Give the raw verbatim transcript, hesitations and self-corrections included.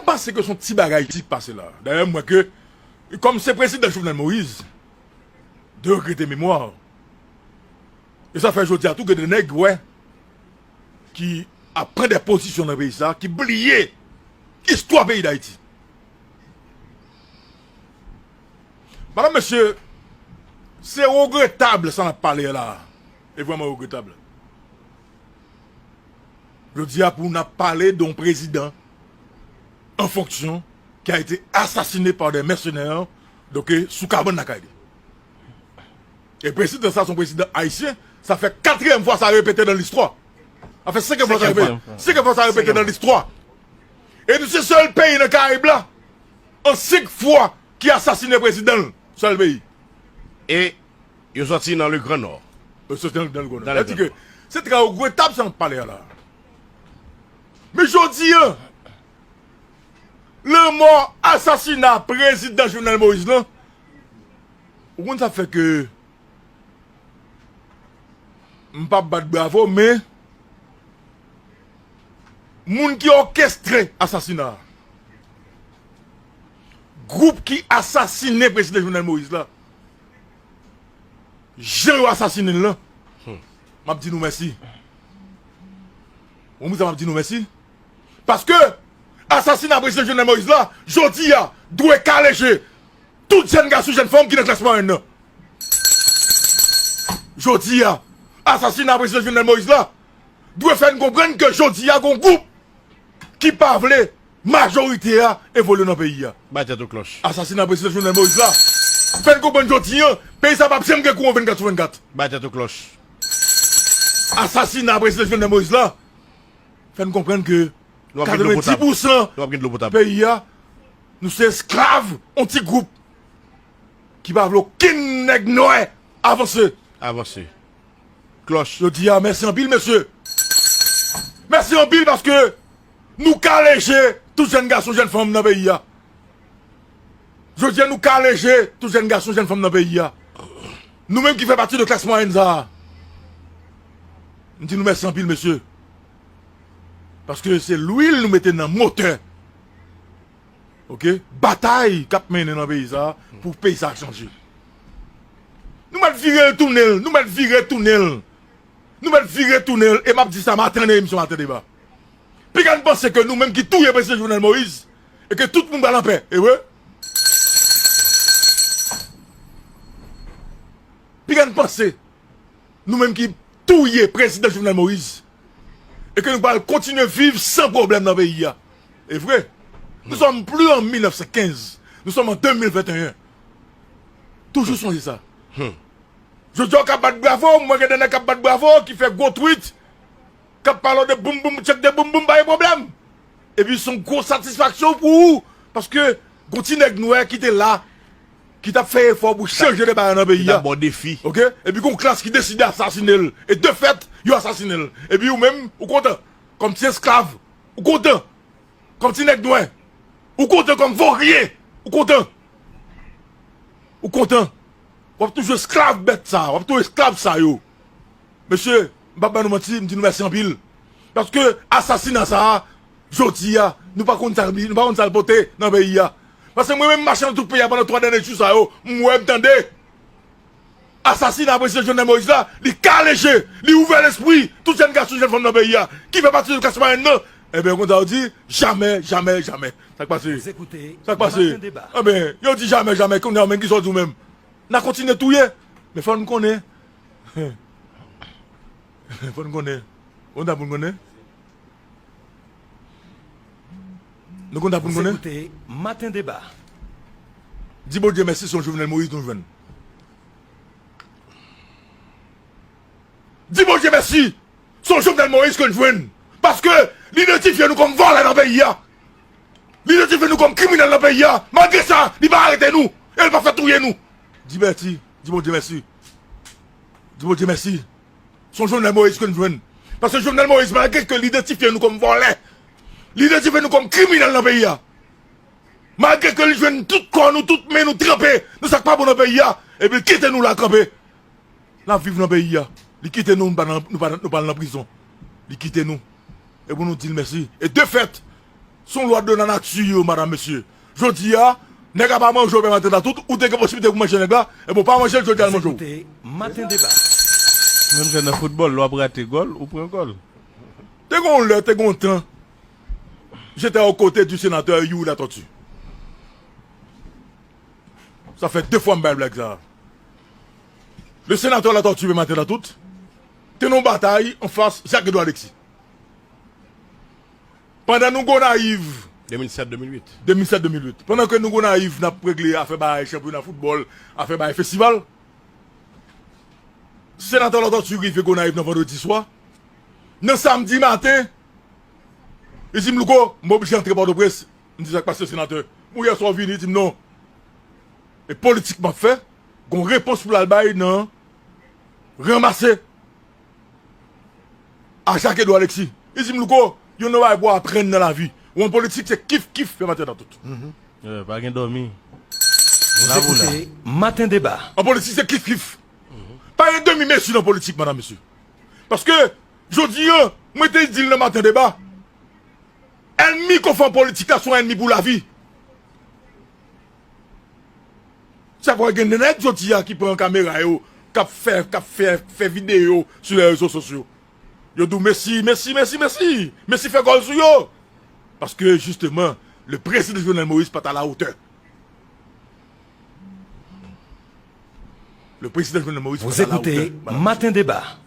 panse ke se yon ti bagay ki pase la. Dayè, m wè ke, kòm se prezidan Jovenel Moïse, de regrete memwa. E sa fè jodi a tou gen de nèg, wè, ki ap pran de pozisyon nan peyi sa, ki bliye istwa peyi Dayiti. Madanm, mesye, se regretab sa n ap pale a la. E vrèman regretab. Jodi a, pou n ap pale de yon prezidan an fonksyon ki a ete asasine pa de mèsenè, donk, sou kabann lakay li. E prezidan sa, se yon prezidan ayisyen, sa fè katriyèm fwa sa repete nan listwa. Sa fè senkyèm fwa sa repete, senkyèm fwa sa repete nan listwa. E nou se sèl peyi nan Karayib la, an senk fwa, ki asasine prezidan l, sèl peyi. E yo sòti nan le Grand Nord. Yo sòti nan, nan le Grand Nord. Sa di ke se trè regretab sa n ap pale a la. Men jodi a, lanmò, asasina prezidan Jovenel Moïse lan, ou konn sa fè ke m p ap bat bravo, men moun ki òkestre asasina a, gwoup ki asasinen prezidan Jovenel Moïse la, jan yo asasinen l lan, m ap di nou mèsi. Ou konprann sa, m ap di nou mèsi. Paske asasina prezidan Jovenel Moïse la, jodi a, dwe kale je tout jèn gason, jèn fanm ki nan klas mwayèn nan. Jodi a, asasina prezidan Jovenel Moïse la dwe fè n konprann ke jodi a, gon gwoup ki pa vle majorite a evolye nan peyi a. Bay tèt ou klòch. Asasina prezidan Jovenel Moïse la fè n konprann jodi a, peyi sa p ap janm gen kouran vennkat sou vennkat. Bay tèt ou klòch. Asasina prezidan Jovenel Moïse la fè n konprann ke Nou ap gen dlo potab. Katrevendis pousan Nou ap gen dlo potab. Peyi a, nou se esklav yon ti gwoup ki pa vle okenn nèg nwè avanse. Avanse. Klòch. Yo di a, mèsi anpil, mesye. Mèsi anpil paske nou kale je tout jèn gason, jèn fanm nan peyi a. Jodi a, nou kale je tout jèn gason, jèn fanm nan peyi a. Nou menm ki fè pati de klas mwayèn sa a, m di nou mèsi anpil, mesye. Paske se lwil nou mete nan motè, oke, batay k ap mennen nan peyi sa a pou peyi sa a chanje. Nou mèt vire l tounen l, nou mèt vire tounen l. Nou mèt vire tounen l, e m ap di sa maten nan emisyon Maten Deba. Piga n panse ke nou menm ki touye prezidan Jovenel Moïse, e ke tout moun pral anpè, e vre? Piga n panse nou menm ki touye prezidan Jovenel Moïse, e ke nou pral kontinye viv san pwoblèm nan peyi a. E vre, nous sommes plus en mil nèf san kenz, nous sommes en deux mille vingt et un. Toujou sonje sa. Jodi a, w ka bat bravo, m wè gen de nèg k ap bat bravo, ki fè gwo tweet, k ap pale de boum boum, tchèk de boum boum, pa gen pwoblèm. Epi se yon gwo satisfaksyon pou ou, paske gon ti nèg nwè ki te la, ki t ap fè efò pou chanje de bagay nan peyi a. Ki t ap ba w defi. Oke? Epi gon klas ki deside asasine l. E de fèt, yo asasine l. Epi ou menm, ou kontan. Kòm ti esklav, ou kontan. Kòm ti nèg nwè, ou kontan, kòm vorye, ou kontan. Ou kontan. W ap toujou esklav bèt sa, w ap toujou esklav sa yo. Mesye, m p ap ban nou manti, m di nou mèsi anpil. Paske asasina sa a, jodi a, nou pa konn sa, nou pa konn sa l pote nan peyi a. Paske mwen menm, m mache nan tout peyi a pandan twa dènye jou sa yo, m wè, m tande. Asasina prezidan Jovenel Moïse la, li kale je, li ouvè lespri tout jèn gason, jèn fanm nan peyi a, ki fè pati de klas mwayèn nan. Ebyen, konsa yo di, jamè, jamè, jamè. Sa k pase? Sa k pase? Ebyen, yo di jamè, jamè, kounye a menm, kisa w di w menm? N a kontinye touye. Men fò n konnen. Fò n konnen. Konsa pou n konnen. Nou konn sa pou n konnen? Maten Deba. Di Bondye mèsi, se yon Jovenel Moïse nou jwenn. Di Bondye mèsi, se yon Jovenel Moïse ke n jwenn. Paske li idantifye nou kòm vòlè nan peyi a. Li idantifye nou kòm kriminèl nan peyi a. Malgre sa, li pa arete nou. E li pa fè touye nou. Di mèsi, di Bondye mèsi. Di Bondye mèsi. Se yon Jovenel Moïse ke n jwenn. Paske Jovenel Moïse, malgre ke li idantifye nou kòm vòlè, li idantifye nou kòm kriminèl nan peyi a, malgre ke li jwenn tout kò nou, tout men nou tranpe nan sa k pa bon nan peyi a, epi li kite nou la kanpe. N ap viv nan peyi a. Li kite nou, nou pa nan, nou pa, nou pa al nan prizon. Li kite nou. E pou nou di l mèsi. E de fèt, Se yon lwa de la nati, madanm, mesye. Jodi a, nèg la pa manje w, pè Maten Datout, ou te gen posiblite pou manje nèg la, ebyen w pa manje l, jodi a l manje w. Maten Deba. Menm jan nan foutbòl, lè w ap rate gòl, ou pran gòl. Te gen yon lè, te gen yon tan, j'étais aux côtés du sénateur Youri Latortue. Sa fè de fwa m bay blag sa. Le sénateur Latortue, pè Maten Datout, te nan yon batay anfas Jacques Edouard Alexis. Pandan nou Gonayiv, de mil sèt, de mil uit. De mil sèt, de mil uit. Pandan ke nou Gonayiv, n ap regle afè bay chanpyona foutbòl, afè bay festival, senatè Latortue rive Gonayiv nan vandredi swa. Nan samdi maten, li di m, "Louko, m oblije antre Pòtoprens." M di, "Sa k pase, senatè?" "Bon, yè swa w vini?" Li di m, "Non." E politik m ap fè, gon repons pou l al bay nan ranmase a Jacques Edouard Alexis. Li di m, "Louko, yon nan bagay pou w aprann nan lavi. Ou an politik, se kif kif, pè Maten Datout." Eh, pa gen dòmi. Vous écoutez Matin Débat. An politik, se kif kif. Pa gen demi mezi nan politik, madanm, mesye. Paske, jodi a, mwen te di l nan Maten Deba, ènmi k ap fè politik la se yon ènmi pou lavi. Sa pral gen nèg jodi a ki pran kamera yo, k ap fè, k ap fè, fè videyo sou lè rezo sosyo. Yo di w mesi, mesi, mesi, mesi. Mesi fè gòl sou yo. Paske, jisteman, le prezidan Jovenel Moïse pa t a la wotè. Le prezidan Jovenel Moïse pa t a la wotè. Vous écoutez Matin Débat.